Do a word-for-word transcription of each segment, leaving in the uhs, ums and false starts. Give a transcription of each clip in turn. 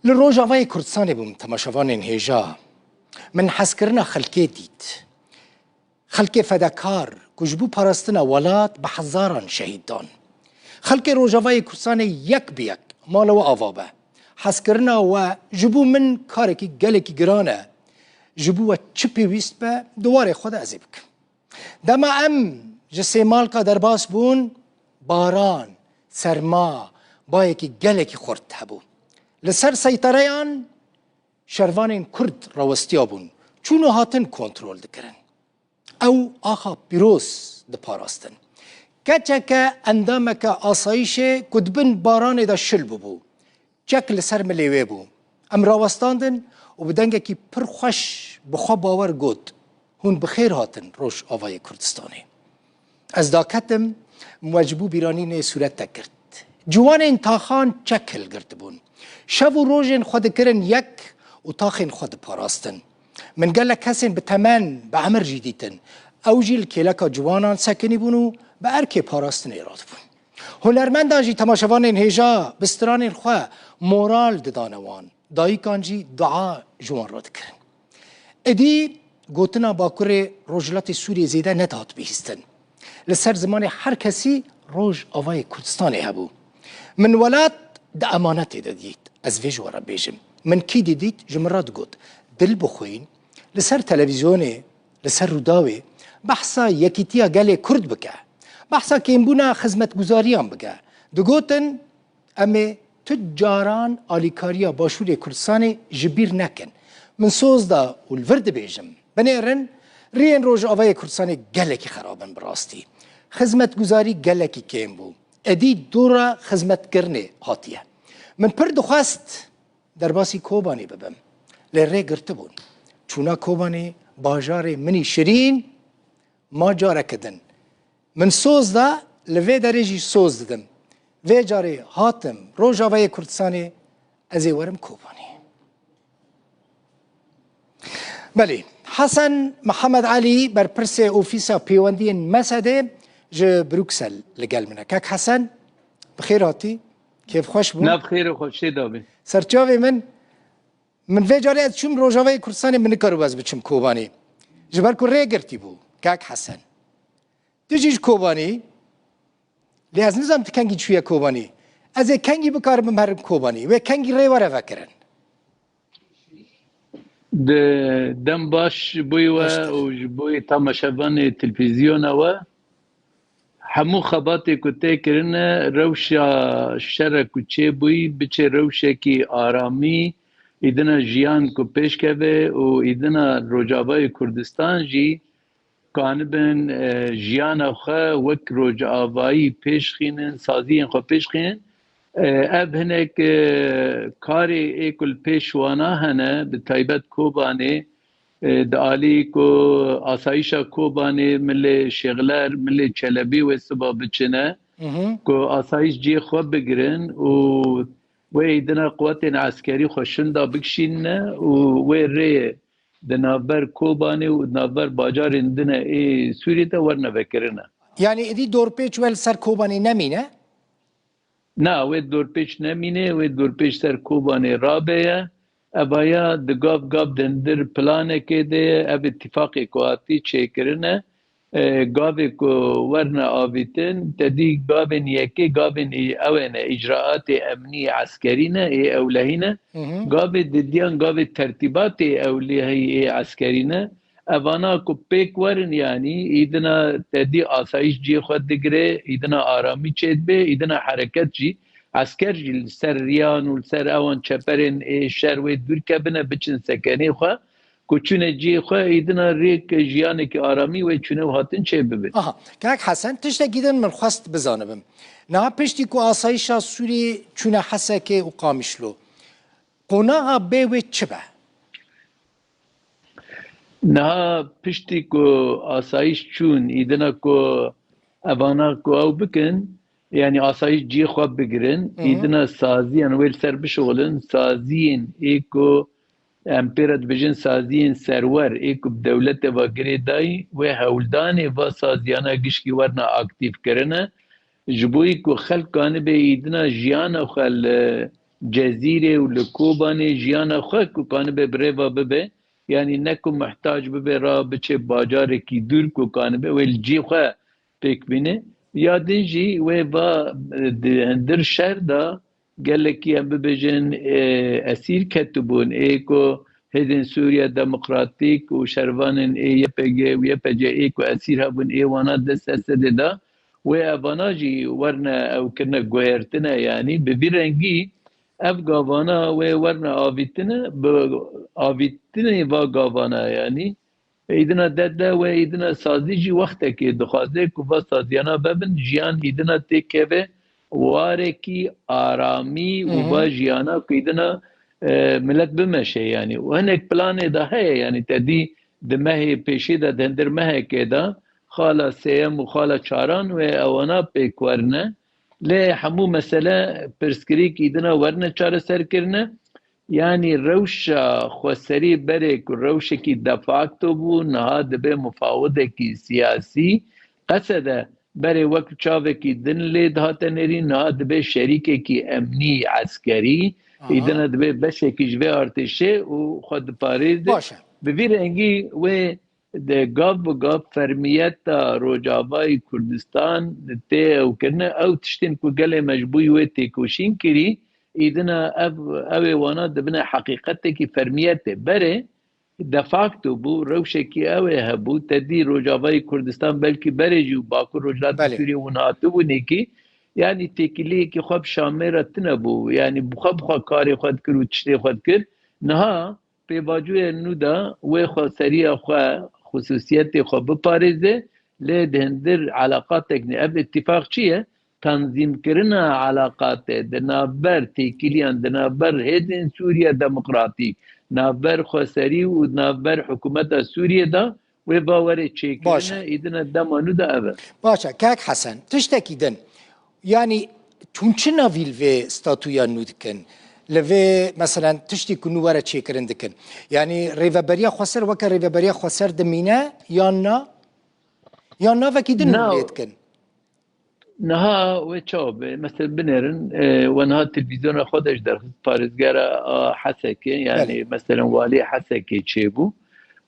Li Rojavayê Kurdistanê bûm, temaşevanên hêja. Min hezkirina xelkê dît. Xelkê fedakar ku ji bo parastina welat bi hezaran şehîd dan. Xelkê Rojavayê Kurdistanê yek bi yek mala we ava be. Hezkirina we ji bo min karekî gelekî giran e. Ji bo we çi pêwîst be, di warê xwe de ez ê bikim. Dema em ji Sêmalka derbas bûn, baran, serma, bayekî gelekî xurt hebû. Li ser seytereyan şervanên Kurd rawestiya bûn, çûn û hatin kontrol dikirin. Ew axa pîroz diparastin. Keçeke endameke asayîşê ku di bin baranê de şil bûbû, çek li ser milê wê bû. Em rawestandin û bi dengekî pir xweş, bi xwe bawer got, "Hûn bi xêr hatin Rojavayê Kurdistanê." Ez daketim, min we ji bo bîranînê sûret te girt. Ciwanên taxan çek hilgirtibûn. Şev û rojên xwe dikirin yek û taxên xwe diparastin. Min gelek kesên bi temen, bi emir jî dîtin. Ew jî li kêleka ciwanan sekinîbûn û bi erkê parastinê radibûn. Hunermendan jî temaşevanên hêja bi stranên xwe moral didane wan. Dayikan jî dua ji wan re dikirin. Êdî gotina Bakurê Rojhilatê Sûriyê zêde nedihat bihîstin. Li ser zimanê her kesî Rojavayê Kurdistanê hebû. Min welat di emanetê de dît. Ez vê ji we re bêjim. Min kî dî dît, ji min re digot, "Dil bixwîn, li ser televîzyonê, li ser Rûdawê behsa yekîtiya gelê Kurd bike. Behsa kêmbûna xizmetguzariyan bike." Digotin, "Em ê tu caran alîkariya Başûrê Kurdistanê ji bîr nekin." Min soz da û li vir dibêjim, binêrin, riyên Rojavayê Kurdistanê gelekî xerab in bi rastî. Xizmetguzarî gelekî kêm bû. Êdî dora xizmetkirinê hatiye. Min pir dixwest derbasî Kobanê bibim. Lê rê girtibûn. Çûna Kobanê, bajarê min î şirîn, ma careke din. Min soz da, li vê derê jî soz didim. Vê carê hatim Rojavayê Kurdistanê, ez ê werim Kobanê. Belê, Hesen Mihemed Elî, berpirsê Ofîsa Pêwendiyên Mesedê ji Bruksel li gel min e. Kak Hesen, bi xêr hatî, kêfxweş bû. Nav xêr û xweşiyê de bî. Serçavê min, min vê carê ez çûm Rojavayê Kurdistanê, min nikaribû ez biçim Kobanê. Ji ber ku rê girtî bû, Kak Hesen. Tu jî ji Kobanê, lê ez nizanim tu kengî çûye Kobanê. Ez ê kengî bikaribim herim Kobanê. Wê kengî rê were vekirin. Di dem baş ji bo we Baş. Û ji bo temaşevanê televîzyona we. Hemû xebatê ku tê kirine, rewşa şere ku çêbûyî, biçe rewşekî aramî, îdina jiyan ku pêşkeve û îdina Rojavayê Kurdistan jî kanibin, e, jiyana xwe wek rojavayî pêşxînin, saziyên xwe pêşxînin. E, ev hinek, e, karê ê ku li pêş wana hene, bi taybet Kobanê, e, di alî ku asayîşa Kobanê milê Şêxler, milê Çelebî wê siba biçine, Mhm. ku asayîş cihê xwe bigirin û wê îdina quwetên eskerî xwe şinda bikişînine û wê rê di navber Kobanê û di navber bajarên din e ê Sûriyê de werne vekirine. Yanî êdî dorpêç we li ser Kobanê nemîne? Na, wê dorpêç nemîne, wê dorpêç ser Kobanê rabe ye. Evaya di gav gav dindir planekê de ye, ev îtîfaqê ku hatî çêkirine. E, gavê ku werne avîtin, te dî gavên yekê, gavên î-, ew ê ne, îcraatê emnî eskerî ne, ê ewlehî ne. Hı hı. Gavê didiyan, gavê tertîbatê ewlehî ê eskerî ne. Evana ku pêk werin, yanî, îdina te dî asayîş cihê xwe digire, îdina aramî çêdibe, îdina hereket jî, esker jî li ser riyan û li ser ewan çeperên ê şer wê dûr kevine, biçin sekenê xwe. Ku çûne cihê xwe, îdina rêk jiyanekî aramî wê çûne û hatin çê bibe. Aha, Kak Hesen, tiştekî din min xwest bizanibim. Niha piştî ku asayîşa Sûriyê çûne Hesekê û Qamişlo, qonaxa bê wê çi be? Niha piştî ku asayîş çûn, îdina ku evana ku ew bikin, yanî asayîş cihê xwe bigirin, Hı hı. îdina saziyan wê li ser bişixulin, saziyên ê ku em pê re dibêjin saziyên serwer, ê ku bi dewletê ve girêdayî, wê hewldanê va saziyana gişkî werna aktîfkirine, ji bo yî ku xelk kanibe îdina jiyana xwe li Cezîrê û li Kobanê jiyana xwe ku kanibe bi rêva bibe, yanî ne ku muhtac bibe ra biçe bacarekî dûr ku kanibe wê li cî xwe pêk bîne. Ya din jî wê va, e, di hundir şer de gelekî em bibêjin, e, esîr ketibûn. Ê ku Hêzên Sûriya Demokratîk û şervanên ê Y P G û Y P G ê ku esîr hebûn ê wana dest Esedê de, wê evana jî werne ew kirine guhertine, yanî bi vî rengî ev gavana wê werne avîtine, bi avîtinê va gavana, yanî Îdina dede wê îdina sazî jî wextekê dixwaze ku va saziyana vebin, jiyan îdina têkeve warekî aramî û Hı hı. va jiyana ku îdina, e, milet bimeşe, yanî. Û hinek planê de heye, yanî te dî di mehê pêşî de, di hundir mehekê de xala sêyem û xala çaran wê ewana pêk werine. Lê hemû mesele pirsgirêk îdina werine çareserkirine. Yanî rewşa xweserî berê ku rewşekî de facto bû, niha dibe mufawidekî siyasî. Qesede berê wek çavekî din lê dihate nêrîn, niha dibe şerîkekî emnî, eskerî. Aha. Îdina dibe beşekî ji vê artêşê û xwe diparêze. Baş e. Bi vî rengî wê de gav bi gav fermiyeta Rojavayî Kurdistan tê ew kirine. Ew tiştên ku gelê me ji bo wê têkoşîn kirî, îdina ev, ew ê wana dibine heqîqetekî fermiyetê. Berê de facto bû, rewşekî ew ê hebû, te dî Rojavayî Kurdistan belkî berê jî û Bakur Rojhilatê Belê. Sûriyê hûn hatibûnê kî, yanî têkiliyekî xwe bi Şamê re tine bû. Yanî bi xwe bi xwe karê xwe dikir û tiştê xwe dikir. Niha pêvajoya nû de wê xweseriya xwe, xusûsiyetê xwe biparêze, lê di hundir eleqatek ne. Ev îtîfaq çi ye? Tanzîmkirina eleqatê di navber têkiliyan, di navber Hêzên Sûriya Demokratîk, navber xweserî û navber hikûmeta Sûriyê de wê va were çêkirine, Baş e. îdine dema nû de ev e. Baş e, kak Hesen, tiştekî din. Yanî, hûn çi navî li vê statuya nû dikin? Li vê, meselen, tiştî ku nû were çêkirin dikin? Yanî, rêveberiya xweser weke rêveberiya xweser dimîne yan na? Yan navekî din nû Na. lê dikin? Niha wê çawa be? Mesela binêrin, e, we niha televîzyona xwe de ji derxist parêzgera a Hesekê, yanî Belê. meselen walî Hesekê çêbû.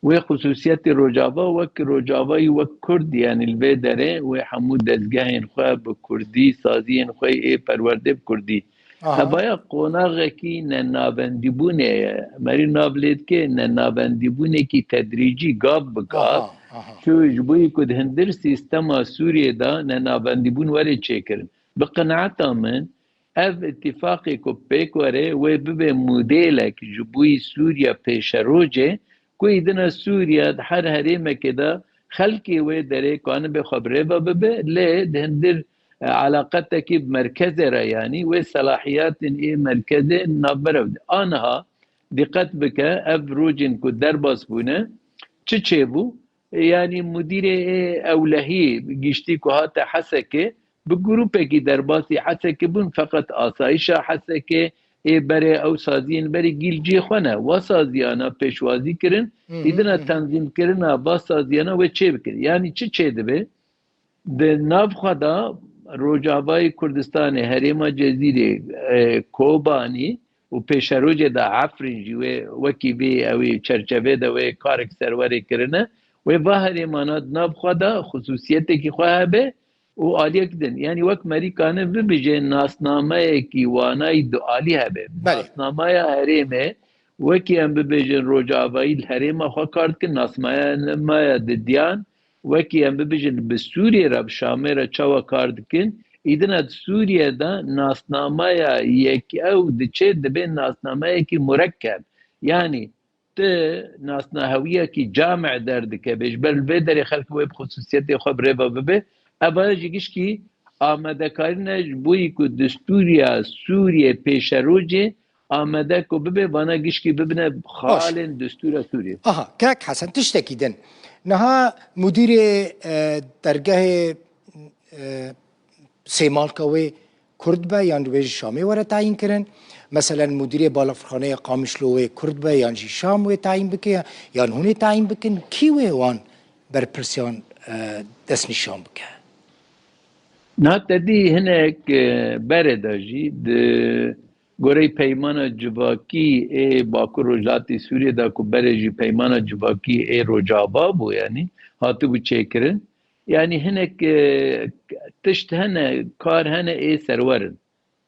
Wê xusûsiyetê Rojava wek Rojavayî wek Kurd, yanî li vê derê wê hemû dezgehên xwe bi Kurdî, saziyên xwe ê perwerdê bi Kurdî. Aha. Evaya qonaxekî nenavendîbûnê ye. Merî nav lê dike nenavendîbûnekî tedrîcî, gav bi gav. Aha, aha. Çû ji bo ku di hundir sîstema Sûriyê de nenavendîbûn were çêkirin. Bi qenaeta min, ev îtîfaqê ku pêk were, wê bibe modêlek ji bo Sûriya pêşerojê, ku îdina Sûriya di her herêmekê de xelkê wê derê kanibe xwe bi rêve bibe, lê di hundir, e, eleqetekî bi merkezê re, yanî wê selahiyatên ê merkezê navbera bide. Aniha dîqet bike, ev rojên ku derbas bûne, çi çêbû? Yanî mudîrê ê ewlehî giştî ku hate Hesekê, bi grûpekî derbasî Hesekê bûn, feqet asayişa Hesekê ê berê ew saziyên berê gîl cihê xwe ne. Wa saziyana pêşwazî kirin, Hı hı, îdina hı hı. tenzîmkirina va saziyana wê çê bikin. Yanî çi çê dibe? Di nav xwe de Rojavayê Kurdistanê, Herêma Cezîrê, e, Kobanî û pêşerojê de Efrîn jî wê wekî vê ew ê çerçevê de wê karek serwerê kirine. Wê va herêmana di nav xwe de xusûsiyetekî xwe hebe û aliyek din. Yanî wek merî kane bibêje nasnameyekî wanayî dualî hebe. Belê. Nasnameya herêmê wekî em bibêjin Rojavayî li herêma xwe kar dikin, nasnameya didiyan wekî em bibêjin bi Sûriyê re, bi Şamê re çawa kar dikin, îdina di Sûriyê de nasnameya yek ew diçe dibe nasnameyekî murekkeb. Yanî tu nasnahewiyekî cami derdikeve, ji ber li vê derê xelk wê bi xusûsiyetê xwe bi rêve bibe. Eva jî gişkî amadekarî ne ji bo ku destûriya Sûriyê pêşerojê amade ku bibe, vana gişkî bibine Baş. xalên destûra Sûriyê. Aha, kek Hesen, tiştekî din. Niha mudîrê, e, dergehê, e, Sêmalka wê Kurd be yan wê ji Şamê were tayîn kirin? Meselen, mudîrê balafirxaneya Qamişlo wê Kurd be yan jî Şam wê tayîn bike, yan hûn ê tayîn bikin? Kî wê wan berpirsiyan, e, destnîşan bike? Na te dî hinek, e, berê de jî di goreyê peymana civakî ê Bakur Rojhilatê Sûriyê de ku berê jî peymana civakî ê Rojava bû, yanî hatibû çêkirin. Yanî hinek, e, tişt hene, kar hene ê serwer in.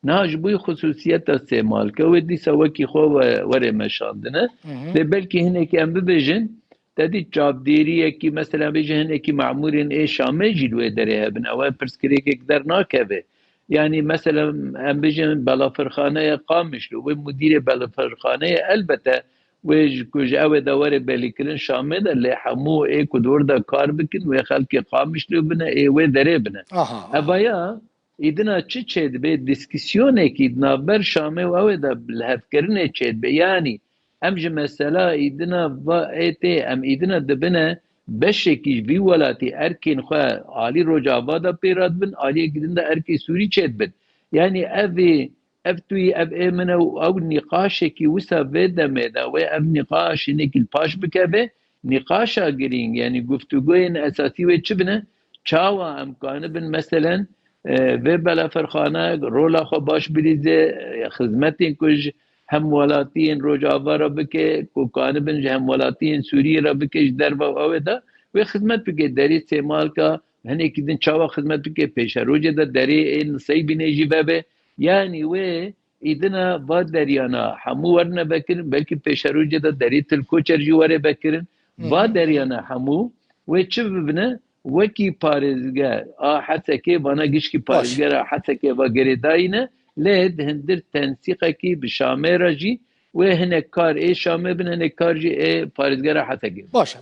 Niha ji bo xusûsiyeta Sêmalke wê dîsa wekî xwe we-, were meşandine. Hı hı. Lê belkî hinekî em bibêjin, te dî çavdêriyekî, mesela bêje hinekî memûrên ê Şamê jî li wê derê hebin. Ew pirsgirêkek dernakeve. Yanî mesela em bêjin belafirxaneya Qamişlo, wê mudîrê belafirxaneyê elbete wê ji ku ji ew ê de were belîkirin Şamê de, lê hemû ê ku di wir de kar bikin, wê xelkê Qamişlo bine, ê wê derê bine. Aha, aha. Evaya, Îdina çi çêdibe? Dîskîsyonekî di navber Şamê û ew ê de bi lihevkirinê çêdibe. Yanî em ji mesela îdina va ê tê, em îdina dibine beşekî ji vî welatî erkên xwe alî Rojava de pê re dibin, aliyekî din de erkê Sûrî çêdibin. Yanî ev ê, ev tuyî, ev ê min e û ew nîqaşekî wisa vê demê de wê ev nîqaş hinekî li paş bikeve. Nîqaşa girîng, yanî guftûgoyên esasî wê çi bine? Çawa em kanibin, meselen, e, vê belafirxane rola xwe baş bilîze, e, xizmetên ku ji hemwelatiyên Rojava re bike, ku kanibin ji hemwelatiyên Sûriyê re bike, ji derve û ew ê de wê xizmet bike. Derê Sêmalka hinekî din çawa xizmet bike? Pêşerojê de derê ê Niseybînê jî vebe. Yanî wê îdina va deryana hemû werine vekirin, belkî pêşerojê de derê Til Koçer jî were vekirin. Hı hı. Va deryana hemû wê çi bibine? Wekî parêzger a Hesekê, vana gişkî Baş. Parêzgera Hesekê va girêdayî ne, lê di hindir tensîqekî bi Şamê re jî wê hinek kar ê Şamê bin, hinek kar jî ê parêzgera Hesekê. Baş e.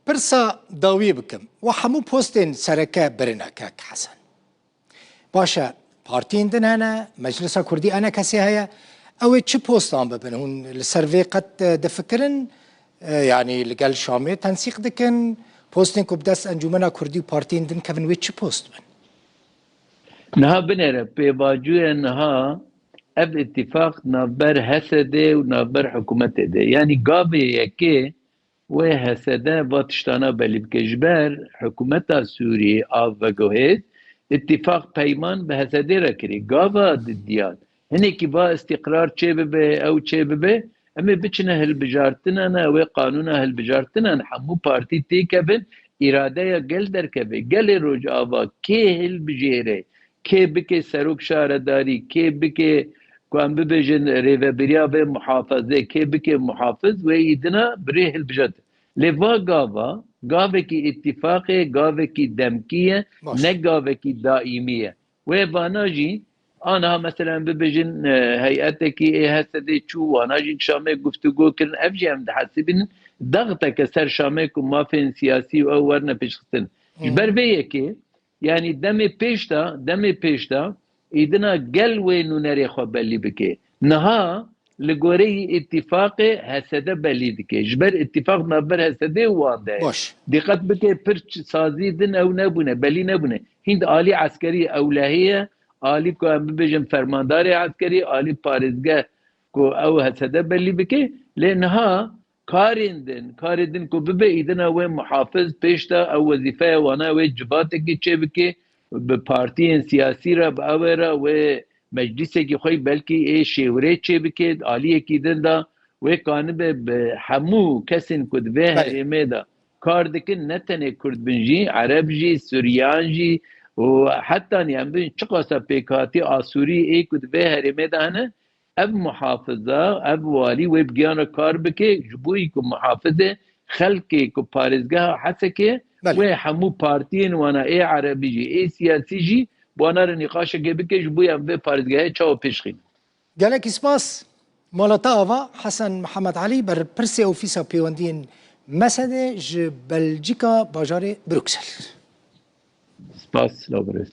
Pirsa dawî bikim. We hemû postên sereke birine, kek Hesen. Baş e, partiyên din hene, Meclisa Kurdî enekesê heye. Ew ê çi postan bibin? Hûn li ser vê qet, e, difikirin? E, yanî li gel Şamê tensîq dikin? Postên ku bi dest Encûmena Kurdî û partiyên din kevin, wê çi post bin? Niha binêre, pêvajoya niha ev îtîfaq navber H S D û navber hikûmetê de. Yanî gavê yekê wê H S D va tiştana belî bike. Ji ber hikûmeta Sûriyê a veguhêt, îtîfaq peyman bi H S D re kirî. Gava didiyan, hinekî va îstîqrar çê bibe, ew çê bibe, em ê biçine hilbijartinan, ew ê qanûna hilbijartinan, hemû partî têkevin, îradeya gel derkeve. Gelê Rojava kê hilbijêre, kê bike serok şaredarî, kê bike, ku em bibêjin, rêvebiriya vê muhafizê, kê bike muhafiz, wê îdina bi rê hilbijat. Lê va gava, gavekî îtîfaqê, gavekî demkî ye, Baş. Ne gavekî daîmî ye. Wê vana jî, aniha mesela em bibêjin, e, heyetekî ê H S D çû, wana jî Şamê guftûgo kirin, ev jî em dihesibînin, daxteke ser Şamê ku mafên siyasî û ew werine pêşxistin. Hı. Ji ber vê yekê, Yanî demê pêş de, demê pêş de îdina gel wê nûnerê xwe belî bike. Niha li goreyî îtîfaqê H S D belî dike. Ji ber îtîfaq navber H S D û wan de ye. Baş. Dîqet bike, pir ç-, sazî din ew nebûne, belî nebûne. Hîn di alî eskerî ewlehî ye, alî ku em bibêjin fermandarê eskerî, alî parêzgeh ku ew H S D belî bike. Lê niha karên din, karê din ku bibe îdina wê muhafiz pêş de, ew wezîfeya wana wê civatekî çêbike, bi partiyên siyasî re, bi ew ê re wê meclîsekî xwe belkî ê şêwirê çêbike, aliyekî din de wê kanibe bi hemû kesên ku di vê Belê. Herêmê de kar dikin, ne tenê Kurd bin jî, Ereb jî, Suryan jî û hetanî em bin çiqasa pêkhatî Asûrî ê ku di vê herêmê de hene, ev muhafiza, ev walî wê bi giyan re kar bike, ji bo ku muhafizê xelkê ku parêzgeha Hesekê, Belê. Wê hemû partiyên wana ê erebî jî, ê siyasî jî, bi wana re nîqaşekê bike, ji bo em vê parêzgehê çawa pêş xînin. Gelekî spas. Mala te ava, Hesen Mihemed Elî, berpirsê Ofîsa Pêwendiyên M S D ji Belcîka, bajarê Bruksel. Spas, silav birêz.